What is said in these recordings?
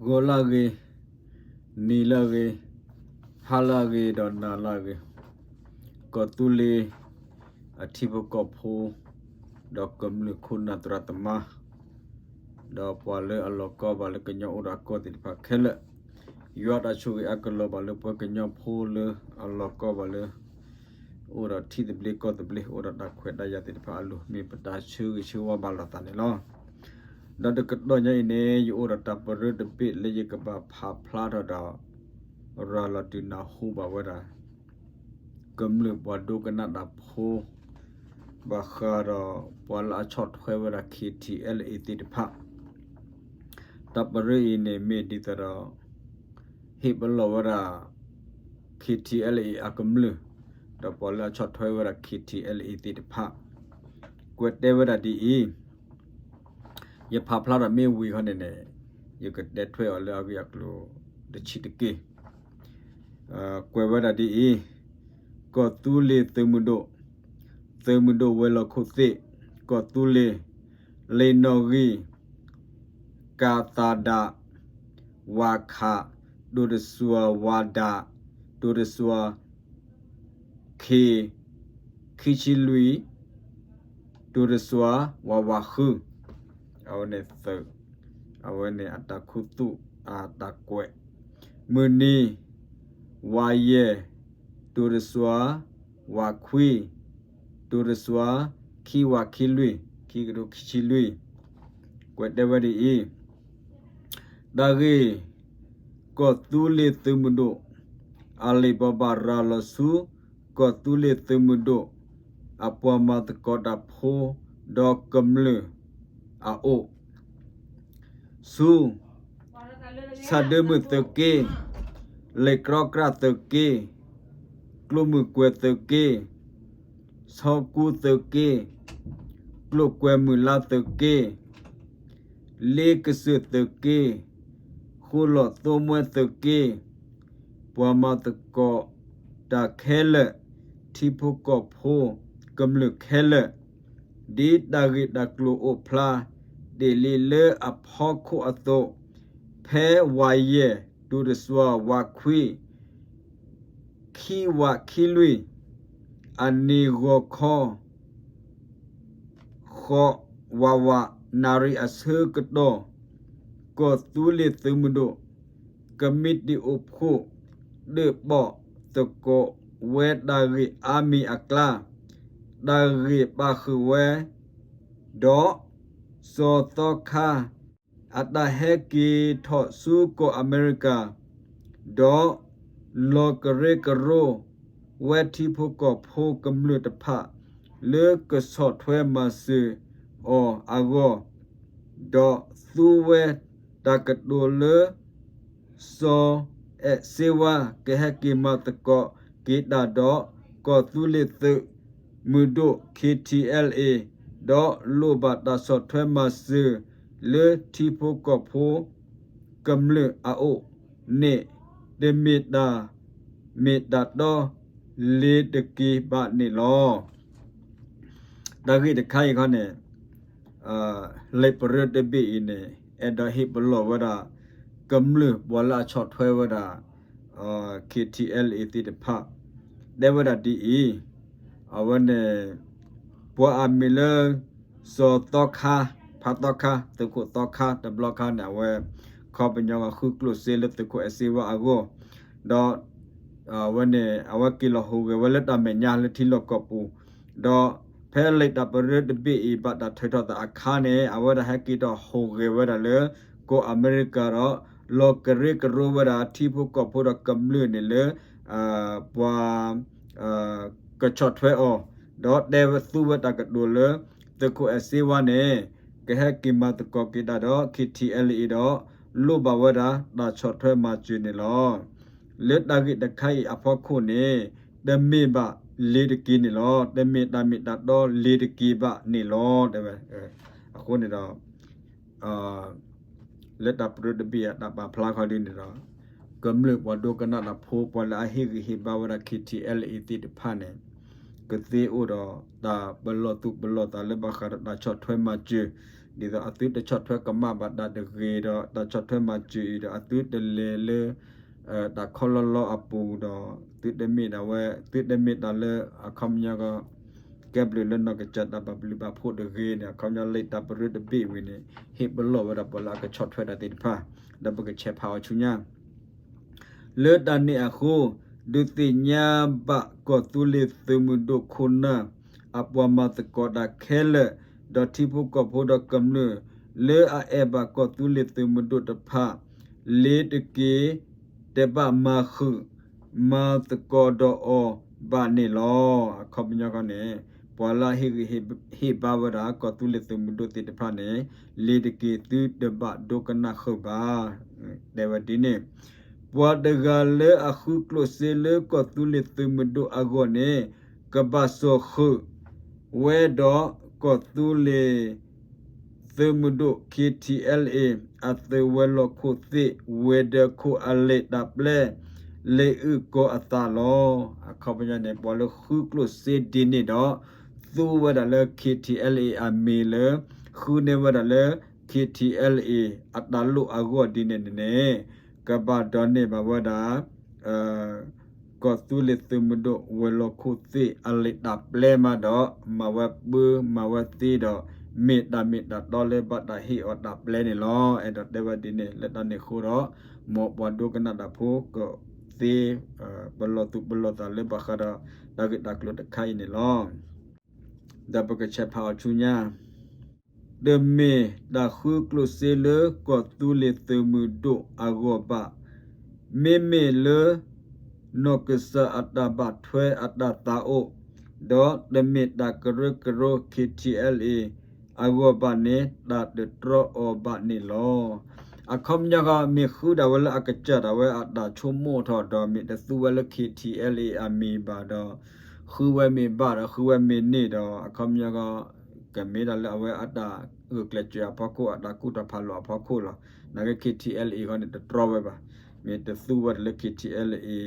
ဂီၤလၢအဂ့ၤ, နံၤလၢအဂ့ၤ, ဟါလၢအဂ့ၤ ဒီးနၤလၢအဂ့ၤ, ကီၢ်သူလ့ၤ အထံဖိကီၢ်ဖိ ဒီးကမျၢၢ်ခိၣ်နၢ်သရၣ်သမါ ဒီးပှၤလၢအလီၤကီဘၣ်လၢကညီအိၣ်ဒီးအကီၢ်သ့ၣ်တဖၣ်ခဲလၢာ်, ယွၤတၢ်ဆိၣ်ဂ့ၤအါကလီၤဘၣ်လၢပှၤကညီဖိလၢအလီၤကီဘၣ်လၢ အိၣ်ဒီးထံသဘျ့ကီၢ်သဘျ့ အိၣ်ဒီးတၢ်ခွဲးတၢ်ယာ်သ့ၣ်တဖၣ်အလိၤ မ့ၢ်ပတၢ်ဆၢဂ့ၤဆၢဝါဘၣ်လိာ်သးန့ၣ်လီၤ. ဒီးတကတီၢ်ညါအံၤန့ၣ် ယအိၣ်ဒီးတၢ်ပရၢတဘ့ၣ်လၢယကဘၣ်ဖးဖျါထီၣ်ဒီး ရၤလီၤတုၤနၢ်ဟူဘၣ်ဝဲဒၣ် ကမျၢၢ်ပှၤဒိကနၣ်တၢ်ဖိ ဘၣ်ဃးဒီးပှၤလၢအဆီၣ်ထွဲဝဲဒၣ် K T L A သ့ၣ်တဖၣ် တၢ်ပရၢအံၤန့ၣ်မ့ၢ်ဒ်သိးဒီး ဟ့ၣ်ပလီၢ်ဝဲဒၣ် K T L A အကမျၢၢ် ဒီးပှၤလၢအဆီၣ်ထွဲဝဲဒၣ် K T L A သ့ၣ်တဖၣ် ကွဲးတဲဝဲဒၣ်ဒ်အံၤ, ယဖးဖျါထီၣ်မ့ၢ်ဝံၤခီန့ၣ်န့ၣ် ယကတဲထွဲအီၤလၢအဂ့ၢ်အကျိၤတဆံးတက့ၢ်. ကွဲးဝဲဒၣ်ဒ်အံၤ, ကီၢ်သူလ့ၤသုးမုၢ်ဒိၣ်, သုးမုၢ်ဒိၣ်ဝဲၤလီၢ်ခိၣ်သ့ၣ်, ကီၢ်သူလ့ၤ, လ့ၣ်နီၣ်ဂံၢ်, ကၣ်သၣ်ဒၣ်, ဝၣ်ခၣ်, တိၤတစှၤဝၣ်ဒၣ်, တိၤတစှၤ ခ့ၣ်, ခံဆံလွံၢ်, တိၤတစှၤ ဝးဝးဃု, အဝဲန့ၣ်သုး, အဝဲန့ၣ်အတၢ်ခူသူၣ်အတၢ်ကွဲး, မုၢ်နံၤ, ဝးယဲၢ်, တိၤတစှၤ, ဝးခွံ, တိၤတစှၤ, ခံဝးခံလွံၢ်, ခံကထိခံဆံလွံၢ်, ကွဲးတဲဝဲဒ်အံၤ, တၢ်ဂ့ၢ် ကီၢ်သူလ့ၤသုးမုၢ်ဒိၣ် အလံာ်ဘိးဘၣ်ရၤလီၤဆူ ကီၢ်သူလ့ၤသုးမုၢ်ဒိၣ် အပှၤမၤသကိးတၢ်ဖိ ဒီးကမျၢၢ်အအိၣ် ဆူ ဆၣ်ဒၢမုၣ်သုးက့, လ့ၣ်ကြီကြၢ်သုးက့, ကျိမုၢ်ကွဲၤသုးက့, ဆီကူသုးက့, ကျိၣ်ကွဲၤမုၢ်လါသုးက့, လ့ကစၢၢ်သုးက့, ဃိလီၢ်သိမွဲသုးက့, ပှၤမၤသကိးတၢ်ခဲလၢာ်, ထံဖိကီၢ်ဖိကမျၢၢ်ခဲလၢာ်, ဒ်တၢ်ဂ့ၢ်တၢ်ကျိၤအိၣ်ဖျါ တ့ၢ်လံလၢအဖီခိၣ်အသိး, ဖဲဝးယဲၢ် တိၤတစှၤ ဝးခွံ ခံဝးခံလွံၢ် အနံၤဂီၤခီ ဃိးဝးဝး နၣ်ရံၣ်အဆၢကတီၢ်, ကီၢ်သူလ့ၤသုးမုၢ်ဒိၣ် ကမံးတံာ်အိၣ်ဖှိၣ် ဒၢးဘီၣ်သကိးဝဲတၢ်ဂ့ၢ်အါမံၤအကျါ, တၢ်ဂ့ၢ်ပာ်ဃုာ်ဝဲ ဒီး စီၤသီခါ အတၢ်ဟဲက့ၤထီၣ်ဆူကီၢ်အမဲရကၤ, ဒီးလီၤကရၢကရိဝဲထံဖိကီၢ်ဖိကမျၢၢ်တဖၣ် လၢကဆီၣ်ထွဲမၤစၢၤအီၤအဂီၢ်, ဒီးသူဝဲတၢ်ကတိၤလၢ စီၤအဲးစ့ဝါ ကဟဲက့ၤမၤသကိးက့ၤတၢ်ဒီး ကီၢ်သူလ့ၤသုးမုၢ်ဒိၣ် K T L A ဒီးလိၣ်ဘၣ်တၢ်ဆီၣ်ထွဲမၤစၢၤ လၢထံဖိကီၢ်ဖိကမျၢၢ်အအိၣ်န့ၣ် တမ့ၢ်တၢ်မ့ၢ်တၢ်တီလ့ၤတက့ၤဘၣ်န့ၣ်လီၤ. တၢ်ဂ့ၢ်တခါအံၤခီန့ၣ် လံာ်ပရၢတဘ့ၣ်အံၤန့ၣ် အဲၣ်ဒိးဟ့ၣ်ပလီၢ်ဝဲဒၣ် ကမျၢၢ်ပှၤလၢအဆီၣ်ထွဲဝဲဒၣ် K T L A သ့ၣ်တဖၣ် တဲဝဲဒၣ်ဒ်အံၤ, အဝဲန့ၣ် ပှၤအမံၤလၢ စီၤသီခါ, ဖးသီခါ, သုးခိၣ်သီခါ တဘျီခါန့ၣ် အဝဲ ခီပညီဂီၤဃုကျိၣ်စ့လၢသုးခိၣ်အဲးစ့ဝါအဂီၢ်, ဒီး အဝဲန့ၣ် အဝဲက့ၤလီၤဟူးဂဲၤဝဲလၢတၢ်မဲာ်ညါလၢထံလီၢ်ကီၢ်ပူၤ, ဒီးဖဲလံာ်တၢ်ပရၢတဘ့ၣ်အံၤဘၣ်တၢ်ထုးထီၣ်သးအခါန့ၣ် အဝဲဒၣ်ဟဲက့ၤထီၣ်ဟူးဂဲၤဝဲဒၣ်လၢ ကီၢ်အမဲရကၤဒီး လီၤကရၢကရိဝဲဒၣ်ထံဖိကီၢ်ဖိဒီးကမျၢၢ်န့ၣ်လၢ ပှၤ ကဆီၣ်ထွဲအီၤ, ဒီးတဲဝဲသူဝဲတၢ်ကတိၤလၢ သုးခိၣ်အဲးစ့ဝါန့ၣ် ကဟဲက့ၤမၤသကိးက့ၤတၢ်ဒီး K T L A ဒီး လိၣ်ဘၣ်ဝဲဒၣ်တၢ်ဆီၣ်ထွဲမၤစၢၤန့ၣ်လီၤ. လၢတၢ်ဂ့ၢ်တခါအံၤအဖီခိၣ်န့ၣ် တမ့ၢ်ဘၣ်လ့ၤတက့ၤန့ၣ်လီၤ. တမ့ၢ်တၢ်မ့ၢ်တၢ်တီလ့ၤတက့ၤဘၣ်န့ၣ်လီၤ တဲဝဲ. အဃိန့ၣ်ဒီး လၢတၢ်ပရၢတဘ့ၣ်အတၢ်ပာ်ဖျါခီဒ်န့ၣ်ဒီး ကမျၢၢ်ပှၤဒိကနၣ်တၢ်ဖိ ပှၤလၢအဟ့ၣ်ဂံၢ်ဟ့ၣ်ဘါဝဲဒၣ် K T L A သ့ၣ်တဖၣ်န့ၣ် ကသ့အိၣ်ဒီးတၢ်ပလီၢ်သူၣ်ပလီၢ်သးလၢဘၣ်ဃးဒီးတၢ်ဆီၣ်ထွဲမၤစၢၤ ဒ်သိးအသုတဆီၣ်ထွဲကမၣ်ဘၣ်တၢ်တဂ့ၤဒီး တၢ်ဆီၣ်ထွဲမၤစၢၤအံၤဒီး အသုတလဲၤလၢ တၢ်ခီလီလီအပူၤဒီး သုတမ့ၢ်ဒၣ်ဝဲ သုတမ့ၢ်တၢ်လၢအခီပညီ ကဲဘျုးလၢနီၢ်ကစၢ်တၢ်ဘၣ်ဘျုးဘၣ်ဖှိၣ်တဂ့ၤန့ၣ် အခီပညီလံာ်တၢ်ပရၢတဘ့ၣ်ဝံၤန့ၣ် ဟ့ၣ်ပလီၢ်ဝဲဒၣ်ပှၤလၢအကဆီၣ်ထွဲတၢ်သ့ၣ်တဖၣ် ဒီးပကဆဲးဖးအီၤဆူညါ လၢတၢ်န့ၣ်အဃိ, ဒုးသ့ၣ်ညါဘၣ်ကီၢ်သူလ့ၤသုးမုၢ်ဒိၣ်ခိၣ်နၢ် အပှၤမၤသကိးတၢ်ခဲလၢာ်, ဒီးထံဖိကီၢ်ဖိဒီးကမျၢၢ် လၢအအဲၣ်ဘၣ်ကီၢ်သူလ့ၤသုးမုၢ်ဒိၣ်တဖၣ် လ့ၤတက့ၤ တဘၣ်မၤဃုာ် မၤသကိးဒီးအီၤဘၣ်န့ၣ်လီၤ. အခီပညီန့ၣ် ပှၤလၢအဟ့ၣ်ဂံၢ်ဟ့ၣ်ဘါဝဲဒၣ် ကီၢ်သူလ့ၤသုးမုၢ်ဒိၣ်သ့ၣ်တဖၣ်န့ၣ် လ့ၤတက့ၤသုတဘၣ်ဒိကနၣ်ဃုာ်ဘၣ်. တဲဝဲဒ်န့ၣ်, ပှၤတဂၤလၢအဃုကျိၣ်စ့လၢကီၢ်သူလ့ၤသုးမုၢ်ဒိၣ်အဂီၢ်န့ၣ် ကဘၣ်စိာ်ဃုာ် ဝဲဒီးကီၢ်သူလ့ၤ သုးမုၢ်ဒိၣ် K T L A အသုးဝဲၤလီၢ်ခိၣ်သ့ၣ် ဝဲၤဒၢးခိၣ်အလံာ်တၢ်ပျဲ လ့ၤအုၣ်ကီၤအသးလီၤ. အခီပညီန့ၣ် ပှၤလၢဃုကျိၣ်စ့ဒ်န့ၣ်ဒီး သူဝဲဒၣ်လၢ K T L A အမံၤလၢ ဃုန့ၢ်ဝဲဒၣ်လၢ K T L A အတၢ်လိၣ်အဂီၢ်ဒ်န့ၣ်န့ၣ် ကဘၣ်ဒိးန့ၢ်ဘၣ်ဝဲဒၣ် ကီၢ်သူလ့ၤသုးမုၢ်ဒိၣ် ဝဲၤလီၢ်ခိၣ်သ့ၣ်အလံာ်တၢ်ပျဲမးဒီး မၤဝဲပၢမၤဝဲသ့ဒီး မ့ၢ်တၢ်မ့ၢ်တၢ်တီလၢဘၣ်တၢ်ဟ့ၣ်အီၤတၢ်ပျဲန့ၣ်လီၤ. အဲၣ်ဒိးတဲဝဲဒ်န့ၣ် လၢတၢ်န့ၣ်အဃိဒီး မ်ပှၤဒိကနၣ်တၢ်ဖိကသ့ ပလီၢ်သူၣ်ပလီၢ်သးလၢဘၣ်ဃးဒီး တၢ်ဂ့ၢ်တၢ်ကျိၤတခါအံၤန့ၣ်လီၤ. ဒီးပကဆဲးဖးအီၤဆူညါ တမ့ၢ်တၢ်ဃုကျိၣ်စ့လၢကီၢ်သူလ့ၤသုးမုၢ်ဒိၣ်အဂီၢ်ဘၣ်. မ့မ့ၢ်လၢ နီၢ်ကစၢ်အတၢ်ဘၣ်ထွဲအတၢ်သးအိၣ်, ဒီးတမ့ၢ်တၢ်ကရၢကရိ K T L A အဂီၢ်ဘၣ်န့ၣ် တၢ်တတြီအီၤဘၣ်န့ၣ်လီၤ. အခီပညီဃီ မ့ၢ်ဃုဒၣ်ဝဲလၢအကစၢ်ဒၣ်ဝဲအတၢ်ဆိကမိၣ်ထီၣ်ဒီး မ့ၢ်တသူဝဲလၢ K T L A အမံၤဘၣ်ဒီး ဃုဝဲမ့ၢ်ဘၣ်ဒီး ဃုဝဲမ့ၢ်န့ၢ်ဒီး အခီပညီဃီ ကမ့ၢ်ဒၣ်လၢအဝဲအတၢ်ဂုာ်ကျဲးစၢးအဖီခိၣ် အတၢ်ကူၣ်တၢ်ဖးလီၤအဖီခိၣ်လီၤ. နာ်က့ K T L A ဃီန့ၣ် တတြီဝဲဘၣ်. မ့ၢ်တသူဝဲဒၣ်လၢ K T L A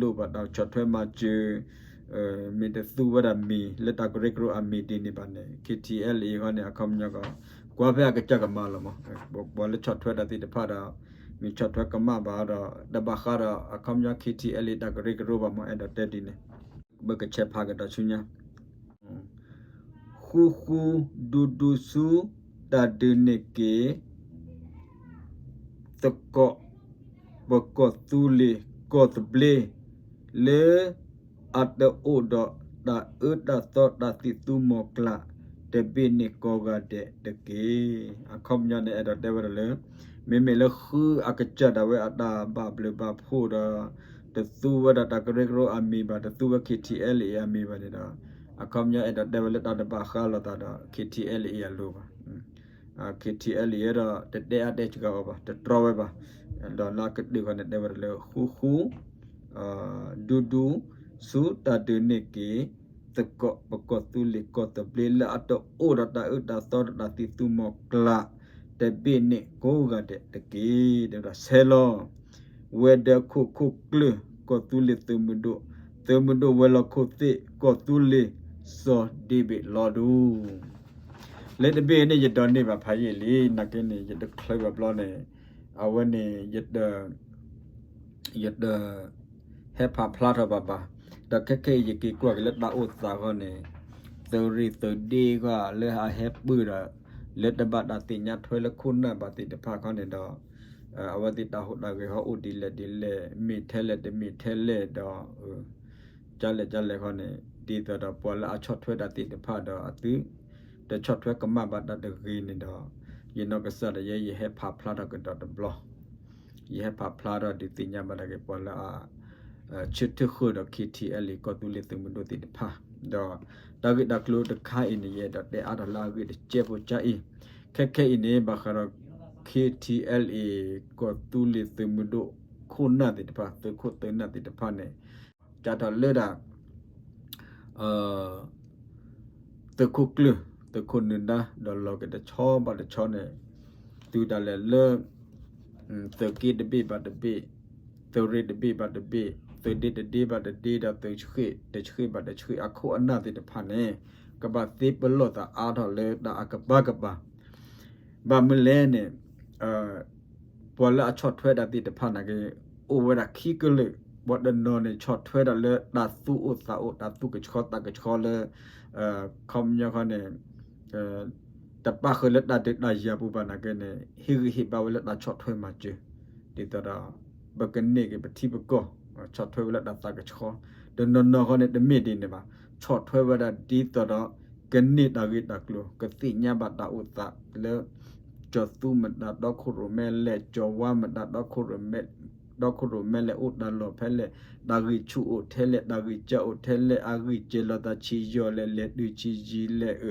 လိၣ်ဘၣ်တၢ်ဆီၣ်ထွဲမၤစၢၤ, မ့ၢ်တသူဝဲဒၣ်မံၤလၢတၢ်ကရၢကရိအမံၤဒ်န့ၣ်ဘၣ်န့ၣ် K T L A ဃီန့ၣ် အခီပညီဃီ ကွၢ်ဖဲအကစၢ်ကမၤလီၤမး. ပှၤလၢဆီၣ်ထွဲတၢ်သ့ၣ်တဖၣ်ဒီး မ့ၢ်ဆီၣ်ထွဲကမၣ်ဘၣ်ဒီး တဘၣ်ဃးဒီး အခီပညီ K T L A တၢ်ကရၢကရိဘၣ်မး အဲၣ်ဒိးတဲဒ်န့ၣ် ပကဆဲးဖးကဒီးဆူညါ ဃူဃူဒူဒူဆူ တၢ်ဒုးန့ၢ်က့ၤ သကိး ပကီၢ်သူလ့ၤကီၢ်သဘျ့ လၢအတအိၣ်ဒီးတၢ်အၢတၢ်သီတၢ်သံၣ်သူမီၤကျၢ် တဘ့ၣ်န့ၣ်ကိးဂၤဒဲးတက့ၢ်. အခီပညီန့ၣ် အဲၣ်ဒိးတဲဝဲဒၣ်လၢ မ့မ့ၢ်လၢဃုအကစၢ်ဒၣ်ဝဲအတၢ်ဘၣ်ဘျုးဘၣ်ဖှိၣ်ဒီး တသူဝဲဒၣ်တၢ်ကရၢကရိအမံၤဘၣ်, တသူဝဲ K T L A အမံၤဘၣ်န့ၣ်ဒီး အခီပညီအဲၣ်ဒိးတဲဝဲလၢတၢ်တဘၣ်ဃးလိာ်သးဒီး K T L A အလိၤဘၣ်. K T L A ဒီး တတဲအါတဲစှၤအီၤဘၣ်, တတြီဝဲဘၣ်. ဒီးလၢအကတၢၢ်ဃီန့ၣ် တဲဝဲဒၣ်လၢ ဃူဃူ ဒူဒူ ဆူတၢ်ဒုးန့ၢ်က့ၤ သကိးပကီၢ်သူလ့ၤကီၢ်သဘျ့ လၢအတအိၣ်ဒီးတၢ်အၢတၢ်သီဒီးတၢ်သံၣ်သူမီၤကျၢ် တဘ့ၣ်န့ၣ်ကိးဂၤဒဲးတက့ၢ်. တဲဝဲဒၣ်ဆဲးလီၤ ဝဲၤဒၢးခိၣ်ခိၣ်ကျၢၢ် ကီၢ်သူလ့ၤသုးမုၢ်ဒိၣ်, သုးမုၢ်ဒိၣ်ဝဲၤလီၢ်ခိၣ်သ့ၣ် ကီၢ်သူလ့ၤ စီၤဒ့ဘ့ၣ်လီၤဒူ လၢတဘ့ၣ်န့ၣ် ယဒိးန့ၢ်ဘၣ်ဖးယံာ်လံ, နာ်က့န့ၣ် ယတချုးဘၣ်ဘျီန့ၣ် အဝဲန့ၣ် ယတ ဟဲဖးဖျါထီၣ်ဘၣ်ဘၣ်. ဒီးခဲခဲအံၤ ယက့ၤကွၢ်က့ၤလၢတၢ်အိၣ်သးဃီန့ၣ် သုးရ့ၣ်သုးဒ့ဃီလၢအဟဲပၢၢ်ဒီး လၢတဘၣ်တၢ်သ့ၣ်ညါထွဲလၢခိၣ်နၢ်ဘၣ်သ့ၣ်တဖၣ်ခီန့ၣ်ဒီး အဝဲသ့ၣ်တၢ်ဟူးတၢ်ဂဲၤဟီအိၣ်ဒ်လဲၣ်ဒ်လဲၣ် မ့ၢ်ထဲလဲၣ်တမ့ၢ်ထဲလဲၣ်ဒီး ကလဲၣ်ကလဲၣ်ဃီန့ၣ် ဒ်သိးဒီးပှၤလၢအဆီၣ်ထွဲတၢ်သ့ၣ်တဖၣ်ဒီးအသု တဆီၣ်ထွဲကမၣ်ဘၣ်တၢ်တဂ့ၤန့ၣ်ဒီး ယနီၢ်ကစၢ်ဒၣ်ယဲ ယဟဲဖးဖျါထီၣ်ကဒီးတဘျီ ယဟဲဖးဖျါထီၣ်ဒုးသ့ၣ်ညါဘၣ်တၢ်က့ၤပှၤလၢအ ဆၢထၢၣ်ဃုာ်ဒီး K T L A ကီၢ်သူလ့ၤသုးမုၢ်ဒိၣ်သ့ၣ်တဖၣ် ဒီးတၢ်ဂ့ၢ်တၢ်ကျိၤတခါအံၤန့ၣ် ယအဲၣ်ဒိးတဲအါထီၣ်လၢအဂ့ၢ်တစဲးဖိကအံၤ ခဲခဲအံၤန့ၣ် ဘၣ်ဃးဒီး K T L A ကီၢ်သူလ့ၤသုးမုၢ်ဒိၣ်ခိၣ်နၢ်သ့ၣ်တဖၣ် သုးခိၣ်သုးနၢ်သ့ၣ်တဖၣ်န့ၣ် စးထီၣ်လၢဒၣ် သုးခိၣ်ကျၢၢ် သုးခိၣ်နၢ်ဒါ ဒီးလီၤက့ၤတဆီဘၣ်တဆီန့ၣ် တုၤဒၣ်လဲာ်လၢ သုးက့တဘ့ၣ်ဘၣ်တဘ့ၣ်, သုးရ့ၣ်တဘ့ၣ်ဘၣ်တဘ့ၣ်, သုးဒ့တဒ့ဘၣ်တဒ့ဒီး သုးဆှ့ၣ်တဆှ့ၣ်ဘၣ်တဆှ့ၣ် အခိၣ်အနၢ်သ့ၣ်တဖၣ်န့ၣ် ကဘၣ်သ့ပလီၢ်သးအါထီၣ်လၢတၢ်အကပၤကပၤ ဘၣ်မနုၤလဲၣ်န့ၣ် ပှၤလၢအဆီၣ်ထွဲတၢ်သ့ၣ်တဖၣ်န့ၣ်က့ အိၣ်ဝဲဒၣ်ခံကလုာ်, ပှၤတနီၤန့ၣ် ဆီၣ်ထွဲတၢ်လၢတၢ်သူၣ်အိၣ်သးအိၣ် တၢ်သူၣ်ကဆှီသးကဆှီလၢ ခီပညီခီန့ၣ် တပၣ်ဃုာ်လၢတၢ်ဒုးတၢ်ယၤပူၤဘၣ်နာ်က့န့ၣ် ဟ့ၣ်ဂံၢ်ဟ့ၣ်ဘါဝဲလၢတၢ်ဆီၣ်ထွဲမၤစၢၤ, ဒ်သိးဒီး ပကန့ၢ်က့ၤပထံပကီၢ်, ဆီၣ်ထွဲဝဲလၢတၢ်သးကဆှီ, တနီၤနီၤဃီန့ၣ် တမ့ၢ်ဒ်န့ၣ်ဘၣ်, ဆီၣ်ထွဲဝဲဒၣ်ဒ်သိးဒီး ကန့ၢ်တၢ်ဂ့ၢ်တၢ်ကျိၤ ကသ့ၣ်ညါဘၣ်တၢ်အိၣ်သးလၢ ကၠီၤသူမတၤ ဒီခိၣ်ရိၣ်မဲလဲၣ်, ကၠီၤဝါမတၤ ဒီခိၣ်ရိၣ်မဲလဲၣ် အိၣ်တၢ်လီၢ်ဖဲလဲၣ်, တၢ်ဂံၢ်ဆူၣ်အိၣ်ထဲလဲၣ်, တၢ်ဂံၢ်စၢ်အိၣ်ထဲလဲၣ်, အဂံၢ်စဲၤလီၤသးဆံးယီၤလဲၣ်, လဲၤတုၤဆံးယံာ်လဲၣ်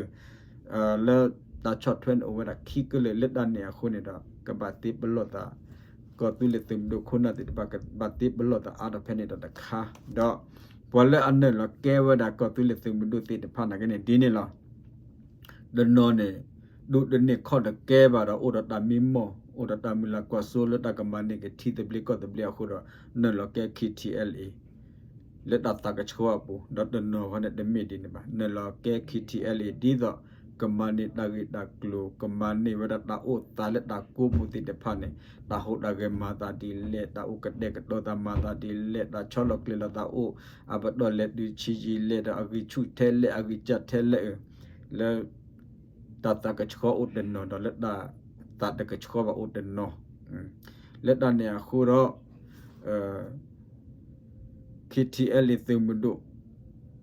အၢ လၢတၢ်ဆီၣ်ထွဲန့ၣ်အိၣ်ဝဲဒၣ်ခံကလုာ် လၢတၢ်န့ၣ်အဃိန့ၣ်ဒီး ကဘၣ်သ့ပလီၢ်သး ကီၢ်သူလ့ၤသုးမုၢ်ဒိၣ်ခိၣ်နၢ်သ့ၣ်တဖၣ် ကဘၣ်သ့ပလီၢ်သးအါထီၣ်ဖဲန့ၣ်ဒီးတခါ, ဒီးပှၤလၢအနုာ်လီၤကဲဝဲဒၣ်ကီၢ်သူလ့ၤသုးမုၢ်ဒိၣ်သ့ၣ်တဖၣ်နာ်က့န့ၣ် ဒ်န့ၣ်လီၤ. တနီၤန့ၣ် ဒိးတန့ၢ်ခီၣ်တကဲဘၣ်ဒီး အိၣ်ဒီးတၢ်မံမီၢ် အိၣ်ဒီးတၢ်မုၢ်လၢ်ကွၢ်စိလၢတၢ်ကမၤန့ၢ်က့ၤထံသဘျ့ကီၢ်သဘျ့အဃိဒီး နုာ်လီၤကဲ ခ့ထံအဲလ်အ့ လၢတၢ်သးကဆှီအပူၤ, ဒီးတနီၤဃီန့ၣ် တမ့ၢ်ဒ်န့ၣ်ဘၣ်, နုာ်လီၤကဲ ခ့ထံအဲလ်အ့ ဒ်သိး ကမၤန့ၢ်တၢ်ဂ့ၢ်တၢ်ကျိၤ ကမၤန့ၢ်ဝဲဒၣ်တၢ်အိၣ်သးလၢတၢ်ကိးပူၤသ့ၣ်တဖၣ်န့ၣ် တၢ်ဟူးတၢ်ဂဲၤမၤသးဒ်လဲၣ်, တၢ်အိၣ်ကတဲာ်ကတီၤသးမၤသးဒ်လဲၣ်, တၢ်ဆီလီၤကျဲၤလီၤသးအိၣ် အပတီၢ်လဲၤတုၤဆံးယံာ်လဲၣ်ဒီး အဂံၢ်ဆူၣ်ထဲလဲၣ် အဂံၢ်စၢ်ထဲလဲၣ်အၢ လၢ တၢ်သးကဆှီအိၣ်တနီၤဒီးလၢတၢ်သးတကဆှီဘၣ်အိၣ်တနီၤ, လၢတၢ်န့ၣ်အဃိဒီး ခ့ထံအဲလ်အ့ သုးမုၢ်ဒိၣ်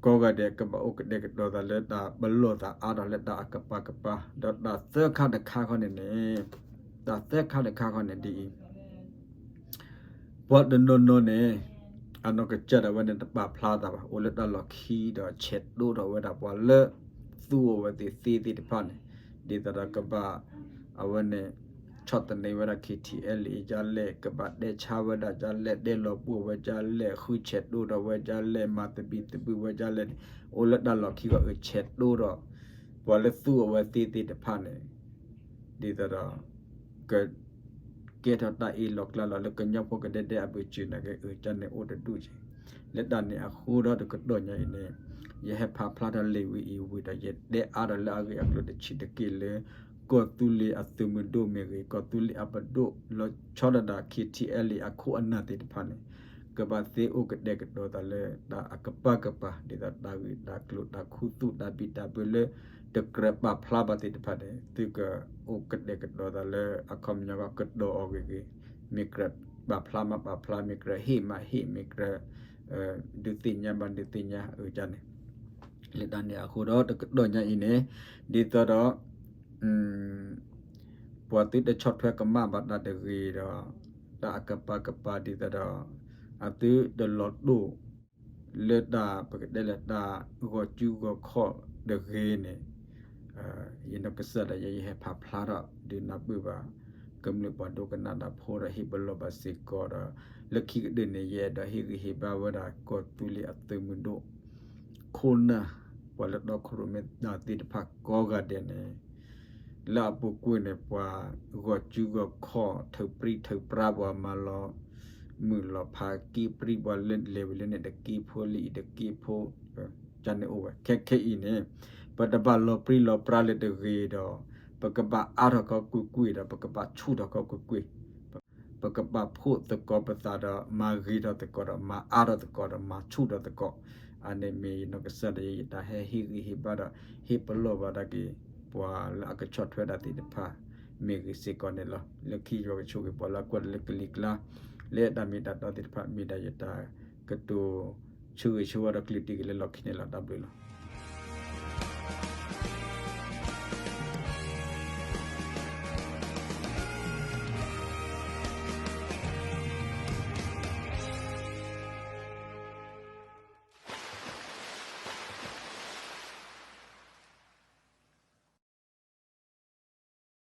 ကိးဂၤဒဲး ကဘၣ်အိၣ်ကတဲာ်ကတီၤသးလၢတၢ်ပလီၢ်သးအါထီၣ်လၢတၢ်အကပၤကပၤ, ဒီးတၢ်သၢခါတခါခီန့ၣ်န့ၣ်, တၢ်သၢခါတခါခီန့ၣ်ဒ်အံၤ ပှၤတနီၤနီၤန့ၣ် အနီၢ်ကစၢ်ဒၣ်ဝဲန့ၣ် တပာ်ဖျါသးဘၣ်, အိၣ်လၢတၢ်လီၢ်ခံဒီးဆဲးဒိၣ်ထီၣ်ဝဲဒၣ်ပှၤလၢ သူအီၤဝဲသ့ၣ်သ့သ့ၣ်တဖၣ်န့ၣ်, ဒ်သိးဒီးကဘၣ် အဝဲန့ၣ် ဆီၣ်သနံးဝဲဒၣ် ခ့ထံအဲလ်အ့ ဒ်လဲၣ်, ကဘၣ်တဲဆါဝဲဒၣ်ဒ်လဲၣ်, တဲလီၤပှီၢ်ဝဲဒ်လဲၣ်, ဃုဆဲးဒိၣ်ထီၣ်ဝဲဒ်လဲၣ်, မၤသဘံၣ်သဘုၣ်ဝဲဒ်လဲၣ်န့ၣ် အိၣ်လၢတၢ်လီၢ်ခံဂီၢ်အုးဆဲးဒိၣ်ထီၣ် ပှၤလၢသူအီၤဝဲသ့သ့ၣ်တဖၣ်န့ၣ် ဒ်သိးဒီး က ကဲထီၣ်တၢ်အ့ၣ်လီၤကျါလီၤလၢကညီဖိကဒဲဒဲအပူၤစၢၤနာ်က့ အၢ ကန့ၣ်အိၣ်တဒူၣ်က့ၤ, လၢတၢ်န့ၣ်အဃိဒီးတကတီၢ်ညါအံၤန့ၣ် ယဟဲဖးဖျါထီၣ်လံာ်ဝံၤအံၤဝံၤဒီး ယတဲအါထီၣ်လၢအဂ့ၢ်အကျိၤတဆံးတက့ၢ်လၢ ကီၢ်သူလ့ၤအသုးမုၢ်ဒိၣ်မ့ၢ်ဂ့ၤ, ကီၢ်သူလ့ၤအပဒိၣ်လီၤဆီဒၣ်တၢ် ခ့ထံအဲလ်အ့ အခိၣ်အနၢ်သ့ၣ်တဖၣ်န့ၣ် ကဘၣ်သ့အိၣ်ကတဲာ်ကတီၤသးလၢတၢ်အကပၤကပၤ ဒ်သိးတၢ်ဂ့ၢ်တၢ်ကျိၤတၢ်ခူသူၣ်တၢ်ဘံၣ်တၢ်ဘၢလၢ တကြၢးပာ်ဖျါဘၣ်သ့ၣ်တဖၣ်န့ၣ် သုကအိၣ်ကတဲာ်ကတီၤသးလၢအခီပညီကတီၤအီၤဂ့ၤဂ့ၤ, မ့ၢ်ကြၢးပာ်ဖျါမးပာ်ဖျါ, မ့ၢ်ကြၢးဟ့ၣ်မးဟ့ၣ်, မ့ၢ်ကြၢး ဒုးသ့ၣ်ညါမးဒုးသ့ၣ်ညါအၢကန့ၣ်, လၢတၢ်န့ၣ်အဃိဒီးတကတီၢ်ညါအံၤန့ၣ် ဒ်သိးဒီး ပှၤသုတဆီၣ်ထွဲကမၣ်ဘၣ်တၢ်တဂ့ၤဒီး တၢ်အကပၤကပၤဒ်သိးဒီး အသုတလီၤတိၢ် လၢတၢ်ပကတဲလၢတၢ်ဂီၤစုဂီၤခီၣ်တဂ့ၤန့ၣ် ယနီၢ်ကစၢ်ဒၣ်ယဲ ယဟဲဖးဖျါထီၣ်ဒုးနၢ်ပၢၢ်ဘၣ် ကမျၢၢ်ပှၤဒိကနၣ်တၢ်ဖိဒီးဟ့ၣ်ပလီၢ်ဘၣ်စ့ၢ်ကီးဒီး လၢခံကတၢၢ်န့ၣ် ယအဲၣ်ဒိးဟ့ၣ်ဂံၢ်ဟ့ၣ်ဘါဝဲဒၣ်ကီၢ်သူလ့ၤအသုးမုၢ်ဒိၣ် ခိၣ်နၢ် ပှၤလၢတီခိၣ်ရိၣ်မဲတၢ်သ့ၣ်တဖၣ်ကိးဂၤဒဲးန့ၣ် လၢအပူၤကွံာ်န့ၣ် ပှၤဂီၤစုဂီၤခီၣ် ထုးပြံထုးပြါပှၤမၤလီၤမုၢ်လီၤဖး က့ပြံပှၤလၢလဲၤဝံၤလၢန့ၣ်တက့ဖိလၢအံၤတက့ဖိ ကန့ၣ်အိၣ်ဝဲ ခဲခဲအံၤန့ၣ် ပတဘၣ်လီၤပြံလီၤပြါလၢတဂ့ၤဒီး ပကဘၣ်အါထီၣ်ကီကွ့ၢ်ကွ့ၢ်ဒီး ပကဘၣ်ဆူၣ်ထီၣ်ကီကွ့ၢ်ကွ့ၢ် ပကပာ်ဖှိၣ်သကိးပသးဒီး မၤဂ့ၤထီၣ်သကိးဒီး မၤအါထီၣ်သကိးဒီး မၤဆူၣ်ထီၣ်သကိး, အန့ၣ်မ့ၢ်ယနီၢ်ကစၢ်ဒီးယတၢ်ဟဲဟ့ၣ်ဂံၢ်ဟ့ၣ်ဘါဒီး ဟ့ၣ်ပလီၢ်ဘၣ်ဒၣ်က့ၤ ပှၤလၢအကဆီၣ်ထွဲတၢ်သ့ၣ်တဖၣ် မ့ၢ်ဂ့ၤစ့ၢ်ကီးန့ၣ်လီၤ. လၢခံယွၤကဆိၣ်ဂ့ၤပှၤလၢအကွၢ်တၢ်လၢကလံၤကျါ လၢတၢ်မ့ၢ်တၢ်တီသ့ၣ်တဖၣ် မ့ၢ်ဒၣ်ယတၢ်ကတိၤဆၢဂ့ၤဆၢဝါဒီးကလုၢ်တံၢ်က့ၤလၢလီၢ်ခံန့ၣ်လီၤ. တၢ်ဘျုးလီၤ.